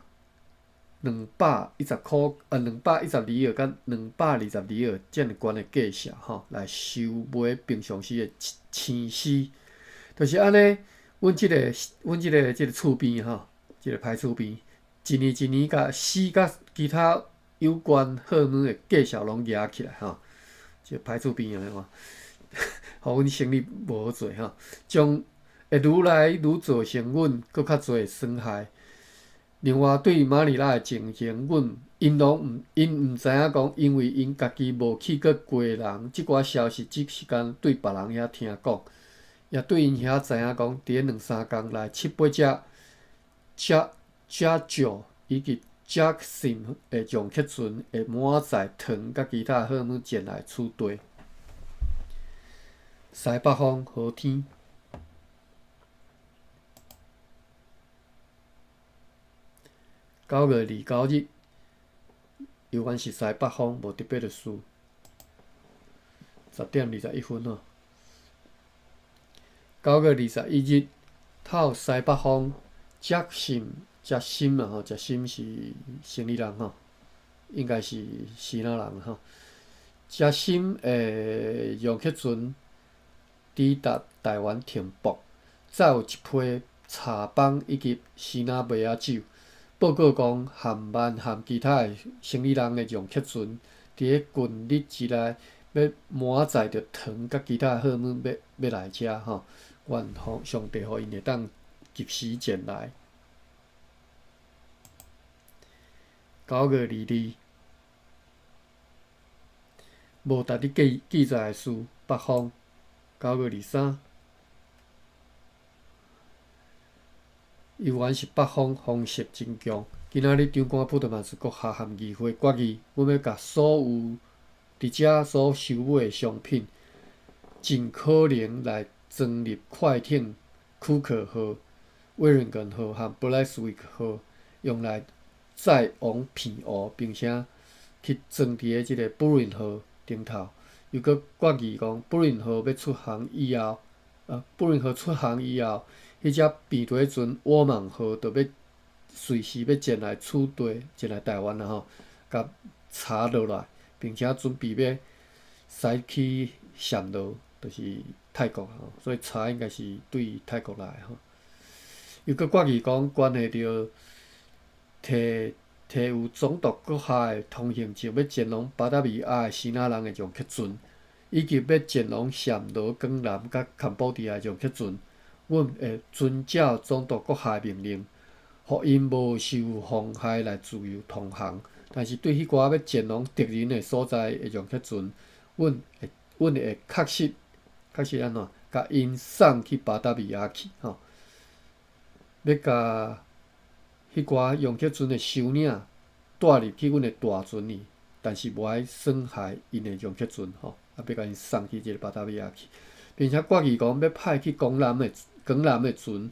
210箍，212佮222里爾遮爾懸的價數吼，來收買平常時的生絲，就是按呢。阮這個厝邊吼，這個歹厝邊，一年一年共絲佮其他有關貨物的價數攏夯起來吼，這個歹厝邊按呢看，予阮生意無好做吼，將會愈來愈造成阮閣較濟損害。另外，對馬尼拉的情形，阮𪜶攏毋𪜶毋知影講，因為𪜶家己無去過基隆，這寡消息只是干對別人遐聽講，也對𪜶遐知影講，佇咧兩三工內，七八隻遮少以及遮深的上客船會滿載糖佮其他貨物前來此地。西北風好天。9月29日，猶原是西北風，無特別的事。10點21分吼。9月21日，透西北風，遮深遮深啊吼，遮深是生理人吼，應該是支那人吼。遮深的楊克船抵達台灣停泊，載有一批茶幫以及支那麥仔酒。報告講，含萬含其他的生理人的楊克船，佇咧近日之內欲滿載著糖佮其他貨物欲來遮吼，願上帝予𪜶會當及時前來。9月22，無特別記記載的事，北風。9月23，猶原是北風，風勢真強。今仔日長官普特曼斯閣下和議會決議，阮欲共所有佇遮所收買的商品，盡可能來裝入快艇庫克號、威靈頓號和布萊斯維克號，用來載往澎湖，並且去裝佇咧這个布倫號頂頭。又閣決議講，布倫號欲出航以後，布倫號出航以後，彼隻平底船沃芒號就欲隨時欲前來此地，前來台灣啦吼，共查落來，並且準備欲駛去暹羅，就是泰國吼，所以茶應該是對泰國來吼。又閣決議講，關係著提提有總督閣下的通行證，欲前往巴達維亞的支那人的楊克船，以及欲前往暹羅、江南佮柬埔寨的楊克船，阮會遵照總督閣下的命令，予𪜶無受妨害來自由通航。但是對彼寡欲前往敵人的所在的楊克船，阮會確實按怎，共𪜶送去巴達維亞去吼，欲共彼寡楊克船的首領帶入去阮的大船裡，但是無愛損害𪜶的楊克船吼，欲共𪜶送去這个巴達維亞去，並且決議講欲派去江南的船，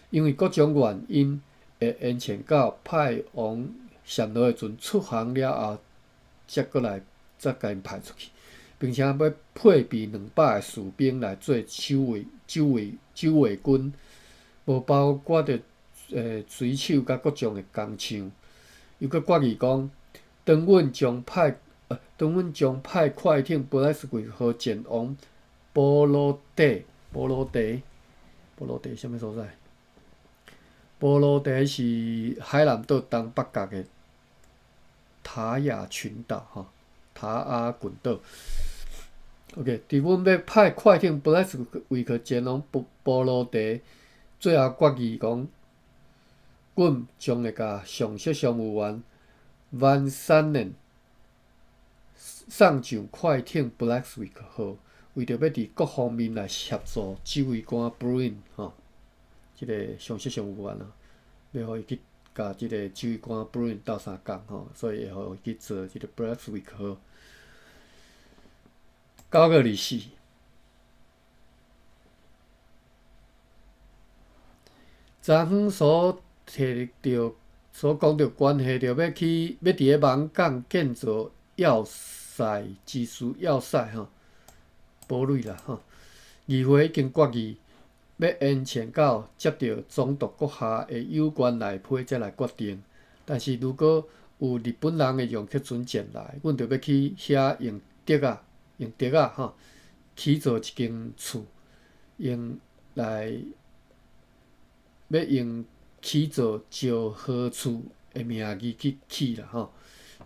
因為各種原因會延遲到派往暹羅的船出航了後，才閣來才共𪜶派出去，並且欲配備200个士兵來做守衛軍，無包括著水手佮各種的工廠。又閣決議講，當阮將派快艇布萊斯維號前往波羅的，啥物所在？波羅的是海南島東北角的塔亞群島，吼，塔亞群島。OK，佇阮欲派快艇布萊斯維克前往波羅的，最後決議講，阮將會共上席商務員萬山年送上快艇布萊斯維克號，為著欲佇各方面來協助指揮官布倫吼，這个上席商務員啊，欲予伊去共這个指揮官布倫鬥相共吼，所以會予伊去坐這个布萊斯維克號。9月24，昨昏所提著、所講著關係著欲去欲佇咧網港建造要塞之事要塞吼，堡壘啦吼。議會已經決議，欲延遲到接著總督閣下的有關內批才來決定。但是如果有日本人的楊克船前來，阮就欲去遐用竹仔，用竹仔吼，起造一間厝，用來欲用起造石河厝的名義去起啦吼，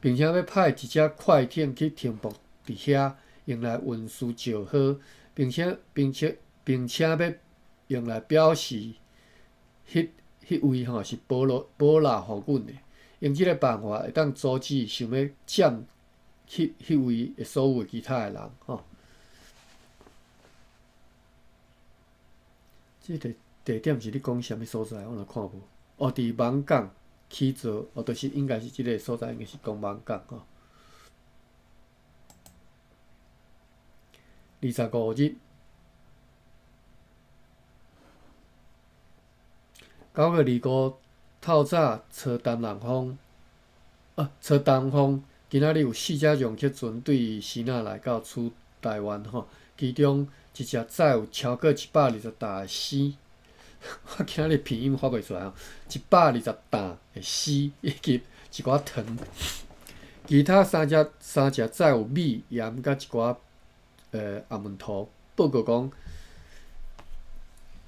並且欲派一隻快艇去停泊佇遐，用來運輸石河，並且並且並且欲用來表示彼彼位吼是保羅保留予阮的。用這个辦法會當阻止想欲佔彼彼位的所有其他的人吼。這个地點是咧講啥物所在？我若看無。哦，佇網港起造，哦，就是應該是這个所在，應該是講網港吼。25日，9月25，透早初東南風，啊，初東風，今仔日有四隻楊克船對支那來到出台灣吼，其中一隻載有超過120擔的絲，我今仔日拼音發袂出來吼，120擔的絲以及一寡糖，其他三隻三隻載有米鹽佮一寡紅毛塗。報告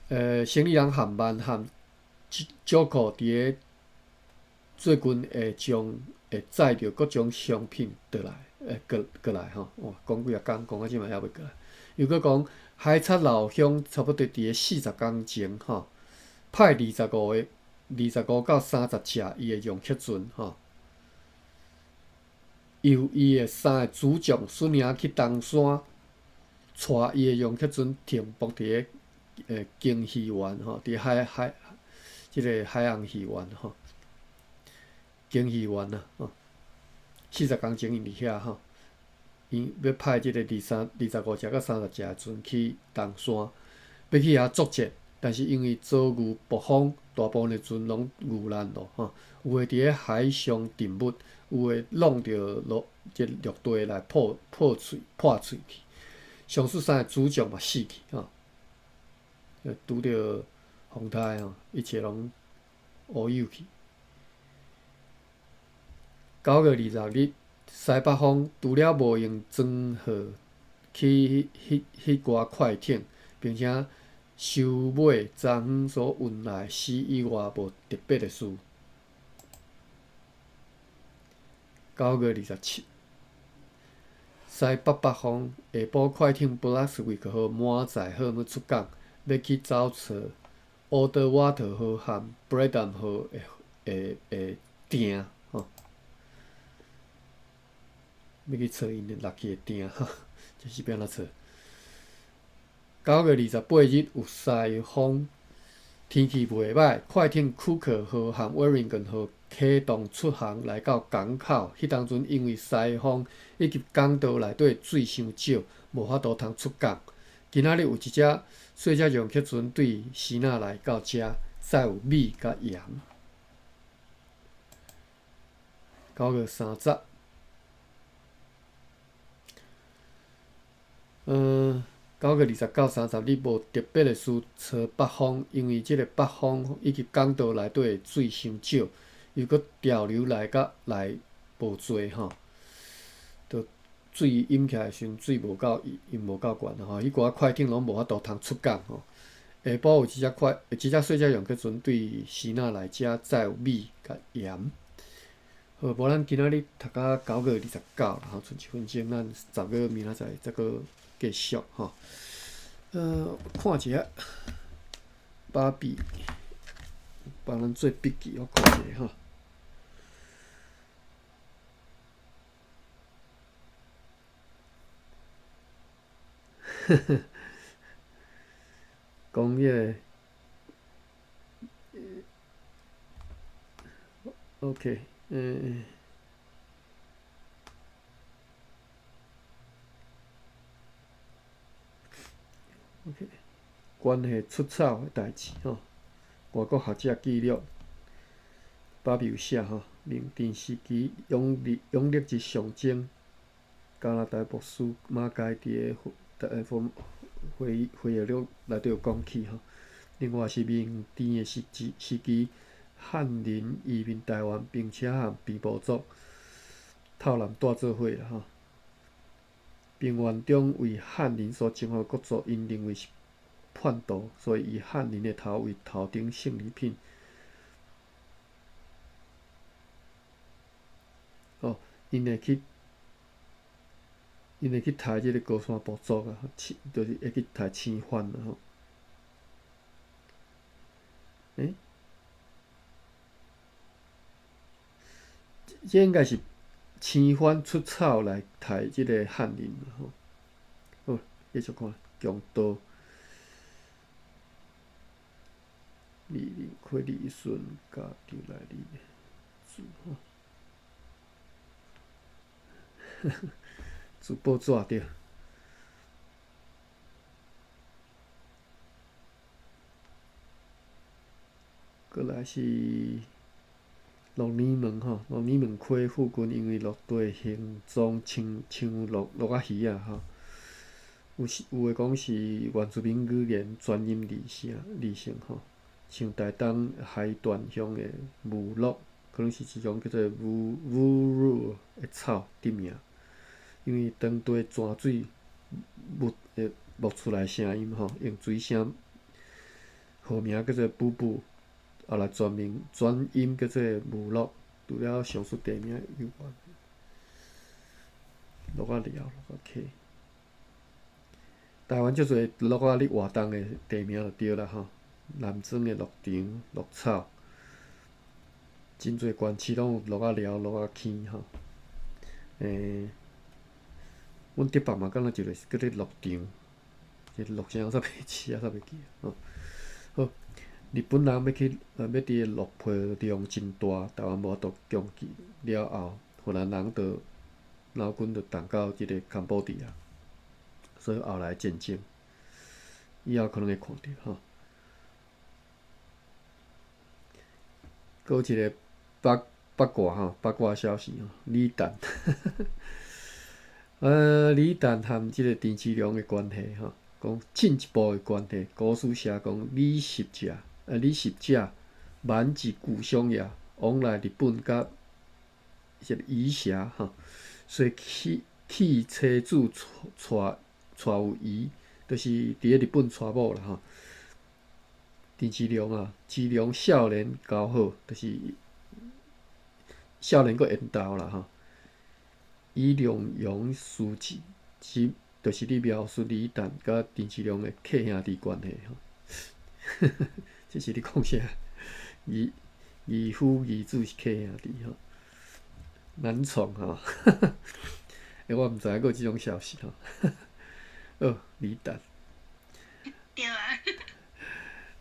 講，生理人和萬和石庫佇咧最近會將會載著各種商品倒來，過過來吼。哇，講幾若工，講到這擺猶未過來。又閣講海賊老鄉差不多佇咧40工前吼，派25個、25到30隻伊的楊克船吼，由伊的三个主將孫爺去東山，帶伊的楊克船停泊佇咧金魚灣吼，佇海海。這个海岸魚灣吼，金魚灣啊，吼，40工前𪜶佇遐吼，𪜶欲派這个二三25隻到30隻的船去東山，欲去遐作戰，但是因為遭遇暴風，大部分的船攏遇難咯，吼，有的佇咧海上沉沒，有的弄著陸這陸地來破破碎破碎去，上述三个主將嘛死去，吼，拄著風颱吼，一切攏烏有去。9月26日，西北風除了無用裝貨去彼彼寡快艇，並且收買昨昏所運來絲以外，無特別的事。9月27，西北北風，下晡快艇布拉斯維克號滿載貨物出港，欲去走揣奧德瓦特號和布雷丹號的的的訂吼，欲去揣𪜶的落去的訂吼，這是欲按怎揣？9月28日有西風，天氣袂䆀，快艇庫克號和威靈頓號啟動出航來到港口，彼當陣因為西風以及港道內底水傷少，無法度通出港。今仔日有一隻細隻楊克船對支那來到遮，載有米佮鹽。9月30，9月29、30日無特別的事，吹北風，因為這个北風以及港道內底的水傷少，又閣潮流來甲來無濟吼，就水淹起來的時陣，水無夠，淹無夠懸吼，彼寡快艇攏無法度通出港吼。下晡有一隻快，一隻細隻楊克船對支那來遮載有米佮鹽。好，無咱今仔日讀到9月29，然後賰一分鐘，咱10月明仔載再閣繼續吼。看一下，芭比幫咱做筆記，我看一下吼。呵呵，講彼个，OK，OK，關係出草的代誌吼，外國學者記錄，巴描寫吼，明鄭時期永樂之象徵。加拿大牧師馬偕佇个回憶錄內底有講起吼。另外是明鄭的時期，漢人移民台灣，並且和平埔族透南帶做伙啦吼。平原中為漢人所征服國族，𪜶認為是叛徒，所以以漢人的頭為頭頂勝利品。哦，𪜶會去刣這個高山部族啊，就是會去刣青番啊吼。欸？這應該是青番出草來刣這個漢人吼。好，繼續看強盜。李林虧李順家長來哩字吼，自報紙對。過來是鹿耳門吼，鹿耳門溪附近，因為陸地形狀親像鹿鹿仔魚仔吼，有的講是原住民語言轉音而成吼。像台東海段鄉的武鹿，可能是一種叫做烏烏魯的草得名，因為當地泉水冒出來聲音吼，用水聲號名叫做布布，後來轉名轉音叫做武鹿，除了上述地名有關。鹿仔寮、鹿仔溪，台灣足濟鹿仔咧活動的地名就對啦吼。南庄的鹿場、鹿草，真濟縣市攏有鹿仔寮、鹿仔坑吼。阮竹北嘛，敢若一個叫做鹿場，這鹿啥我煞袂記，煞袂記吼。好，日本人欲去欲佇個鹿皮量真大，台灣無法度攻擊了後，荷蘭人就老軍就動到這個柬埔寨啊，所以後來戰爭，以後可能會看著吼。閣有一個八卦吼，八卦消息吼，李旦，李旦和這個陳其龍的關係吼，講進一步的關係。古書寫講李十者，蠻之故鄉也，往來日本佮這個夷邪吼，所以去妻子娶有疑，就是佇咧日本娶某啦吼。陳其龍啊，其龍少年交好，就是少年閣緣投啦吼。以龍陽書記，就是咧描述李旦佮陳其龍的契兄弟關係吼。這是咧講啥？義父義子是契兄弟吼，難創吼。欸，我毋知影閣有這種消息吼。好，李旦。對啊。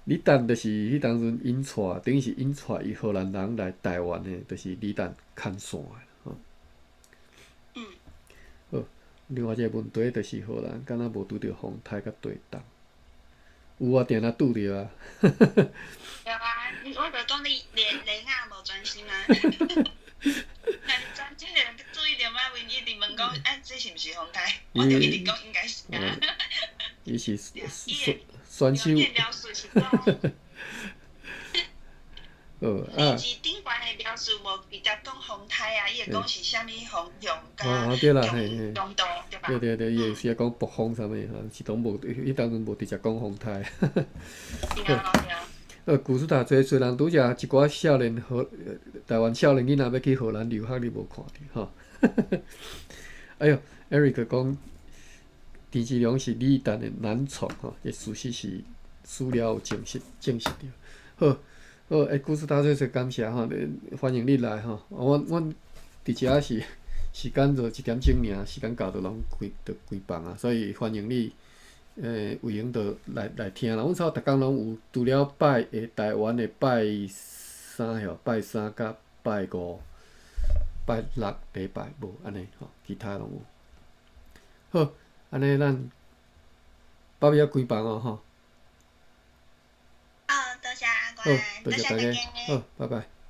李旦就是彼當陣𪜶帶，等於是𪜶帶伊荷蘭人來台灣的，就是李旦牽線的吼。好，另外一個問題就是荷蘭敢若無拄著風颱佮地動，有啊，定定拄著啊。對啊，我就講你連連仔無專心啊。若你專心就注意著馬面一直問講，啊，這是毋是風颱？我就一直講應該是啊。伊是選手。描述是講，啊。伊是頂懸的描述無直接講風颱啊，伊會講是啥物方向佮強度對吧？對對對，伊會時講暴風啥物，是攏無，彼當陣無直接講風颱。對對。故事讀濟，雖然拄則一寡少年台灣少年囡仔欲去荷蘭留學，你無看著吼？哎喲，Eric 講陳其龍是李旦的男寵吼，這事實是史料有證實著。好，好，欸，故事大細細感謝吼，歡迎你來吼。阮佇遮是時間就一點鐘爾，時間到就攏關房啊，所以歡迎你，有閒就來聽啦。阮差不多逐工攏有，除了拜下台灣的拜三吼，拜三佮拜五、拜六禮拜無按呢吼，其他攏有。好，按呢咱八月關房哦吼。好，多謝。好，多謝大家，好，拜拜。